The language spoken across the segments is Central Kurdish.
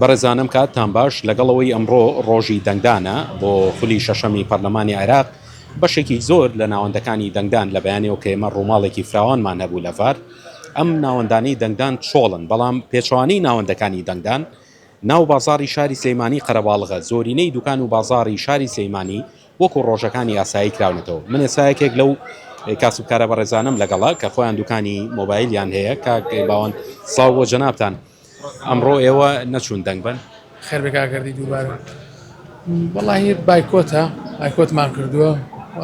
بەڕێزانم کاتتان باش، لەگەڵ ئەوەی ئەمڕۆ ڕۆژی دەنگدانە بۆ خولی شەشەمی پەرلەمانی عێراق، بەشێکی زۆر لە ناوەندەکانی دەنگدان لە بەیانیەوە کە ئێمە ڕووماڵێکی فراوانمان هەبوو لە ڤار، ئەم ناوەندانەی دەنگدان چۆڵن، بەڵام پێچەوانەی ناوەندەکانی دەنگدان، ناو بازاڕی شاری سلێمانی قەرەباڵغە، زۆرینەی دوکان و بازاڕی شاری سلێمانی وەکو ڕۆژەکانی ئاسایی کراونەتەوە. من ئێستا یەکێک لەو کاسبکارە بەڕێزانەم لەگەڵە کە خۆیان دوکانی مۆبایلیان هەیە، کاک باوەند سڵاو بۆ جەنابتان. ئەمڕۆ ئێوە نەچوون دەنگ بەن؟ خێر بێ کاک گەردی دووبارە. وەڵاهی بایکۆتە، بایکۆتمان کردووە و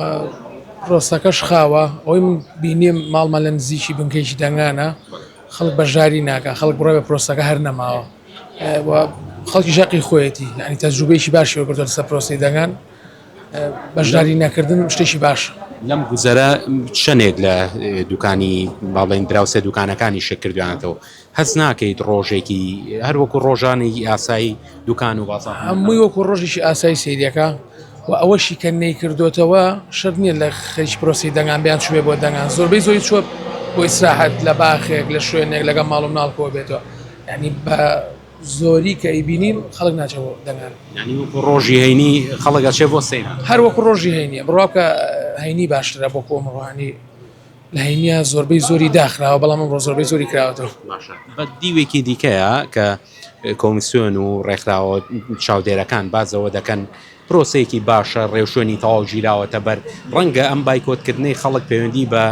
پرۆسەکەش خاوە. ئەوەی من بینیم ماڵمان لە نزیکی بنکەیەکی دەنگانە، خەڵک بەشداری ناکا، خەڵک بڕوای بە پرۆسەکە هەر نەماوە و خەڵکی ژەقی خۆیەتی، یانی تەجروبەیەکی باشی وەرگرتووە لەسەر پرۆسەی دەنگان. بەشداری نەکردن شتێکی باشە. لەم گوزەرە چەندێک لە دوکانی با بڵێین دراوسێ دوکانەکانی شک کردویانەتەوە هەست ناکەیت ڕۆژێکی هەر وەکو ڕۆژانی ئاسایی دوکان و بازاڕ هەمووی وەکو ڕۆژێکی ئاسایی سەیرەکە و ئەوەشی کە نەیکردۆتەوە شەرت نییە لە خەریکی پرۆسەی دەنگان بیان چوێ بۆ دەنگان زۆربەی زۆری چوە بۆ ئیسراحەت لە باخێک لە شوێنێک لەگەڵ ماڵ و مناڵ کۆ بێتەوە یعنی بە زۆری کە ئەیبینین خەڵک ناچێ بۆ دەنگان. یانی وەکو ڕۆژی هەینی خەڵک ئەچێ بۆ سەیران. هەر وەکو ڕۆژی هەینیە بڕوا بکە هەینی باشترە بۆ کۆمڕوانی لە هەینیە زۆربەی زۆری داخراوە بەڵام ئەمڕۆ زۆربەی زۆری کراوەتەوە. باشە بە دیوێکی دیکەیە کە کۆمیسیۆن و ڕێکخراوە چاودێرەکان باس لەوە دەکەن پرۆسەیەکی باشە ڕێوشوێنی تەواو گیراوەتە بەر ڕەنگە ئەم بایکۆتکردنەی خەڵک پەیوەندی بە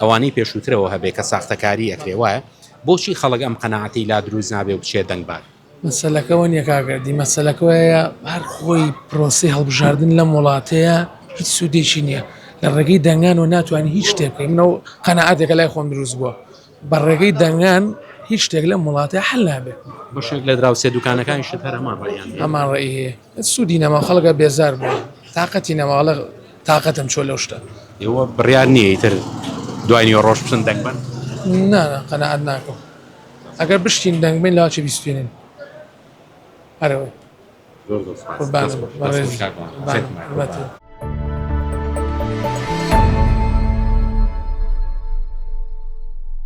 ئەوانەی پێشووترەوە هەبێ کە ساختەکاری ئەکرێ وایە بۆچی خەڵک ئەم قەناعەتەی لا دروست نابێ و بچێ دەنگ بات؟ مەسەلەکە وە نیە کاک گەردی، مەسەلەکە وەیە هەر خۆی پرۆسەی هەڵبژاردن لەم وڵاتەیە هیچ سوودێکی نییە، لە ڕێگەی دەنگانەوە ناتوانانی هیچ شتێک بکەی، من ئەو قەناعەتێکە لای خۆم دروست بووە، بە ڕێگەی دەنگان هیچ شتێک لەم وڵاتەیە حەل نابێ. بەشێک لە دراوسێ دوکانەکانیشت هەر هەمان ڕەئیان هەیە؟ هەمان ڕەئی هەیە. سوودی نەما خەڵکە بێزار بووە تاقەتی نەما ئەڵێ تاقەتم چۆ لەو شتە. ئێوە بڕیار نییە ئیتر دوای نیوەڕۆژ بچن دەنگ بەن؟ نا نا قەناعەت ناکەم ئەگەر بشتین دەنگ بەین لەوە چێ بیستوێنین هەر ئەوەی. زۆر زۆر سوپاس. قوربانت دەست خۆش. بەڕێزی دەست خۆش کاک بەڵام. قوربانت خێرت بێت. قوربانت.